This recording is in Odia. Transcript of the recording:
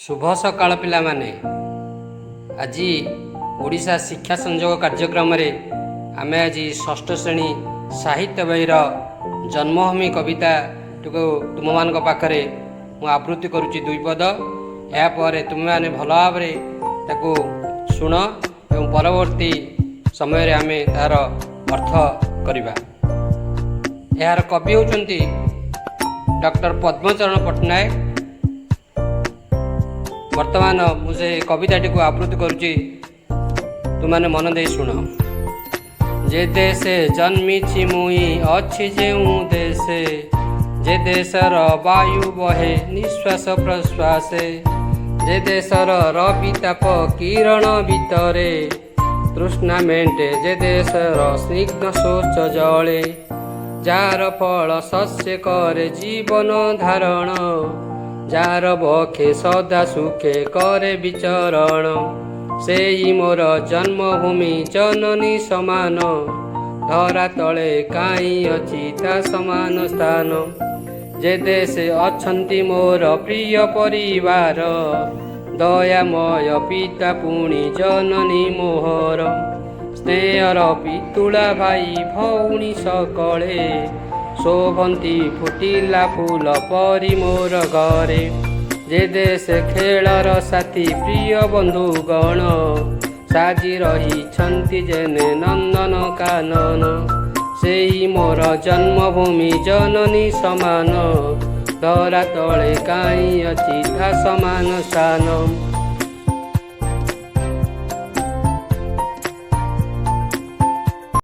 ଶୁଭ ସକାଳ ପିଲାମାନେ। ଆଜି ଓଡ଼ିଶା ଶିକ୍ଷା ସଂଯୋଗ କାର୍ଯ୍ୟକ୍ରମରେ ଆମେ ଆଜି ଷଷ୍ଠ ଶ୍ରେଣୀ ସାହିତ୍ୟ ବହିର ଜନ୍ମଭୂମି କବିତାଟିକୁ ତୁମମାନଙ୍କ ପାଖରେ ମୁଁ ଆବୃତ୍ତି କରୁଛି ଦୁଇ ପଦ। ଏହାପରେ ତୁମେମାନେ ଭଲ ଭାବରେ ତାକୁ ଶୁଣ ଏବଂ ପରବର୍ତ୍ତୀ ସମୟରେ ଆମେ ତାହାର ଅର୍ଥ କରିବା। ଏହାର କବି ହେଉଛନ୍ତି ଡକ୍ଟର ପଦ୍ମଚରଣ ପଟ୍ଟନାୟକ। ବର୍ତ୍ତମାନ ମୁଁ ସେ କବିତାଟିକୁ ଆବୃତ୍ତି କରୁଛି, ତୁମେମାନେ ମନ ଦେଇ ଶୁଣ। ଯେ ଦେଶେ ଜନ୍ମିଛି ମୁଇଁ, ଅଛି ଯେଉଁ ଦେଶେ, ଯେ ଦେଶର ବାୟୁ ବହେ ନିଶ୍ୱାସ ପ୍ରଶ୍ୱାସେ, ଯେ ଦେଶର ରବି ତାପ କିରଣ ଭିତରେ ତୃଷ୍ଣା ମେଣ୍ଟେ, ଯେ ଦେଶର ସ୍ନିଗ୍ଧ ସ୍ୱଚ୍ଛ ଜଳେ, ଯାର ଫଳ ଶସ୍ୟ କରେ ଜୀବନ ଧାରଣ, ଯାର ବକ୍ଷେ ସଦା ସୁଖେ କରେ ବିଚରଣ, ସେଇ ମୋର ଜନ୍ମଭୂମି ଜନନୀ ସମାନ, ଧରା ତଳେ କାହିଁ ଅଛି ତା ସମାନ ସ୍ଥାନ। ଯେ ଦେଶେ ଅଛନ୍ତି ମୋର ପ୍ରିୟ ପରିବାର, ଦୟାମୟ ପିତା ପୁଣି ଜନନୀ ମୋହର, ସ୍ନେହର ପିତୁଳା ଭାଇ ଭଉଣୀ ସକଳେ, ଶୋଭନ୍ତି ଫୁଟିଲା ଫୁଲ ପରି ମୋର ଘରେ। ଯେ ଦେଶେ ଖେଳର ସାଥୀ ପ୍ରିୟ ବନ୍ଧୁଗଣ, ସାଜି ରହିଛନ୍ତି ଯେନେ ନନ୍ଦନ କାନନ, ସେଇ ମୋର ଜନ୍ମଭୂମି ଜନନୀ ସମାନ, ଧରା ତଳେ କାହିଁ ଅଛି ତା ସମାନ ସ୍ଥାନ।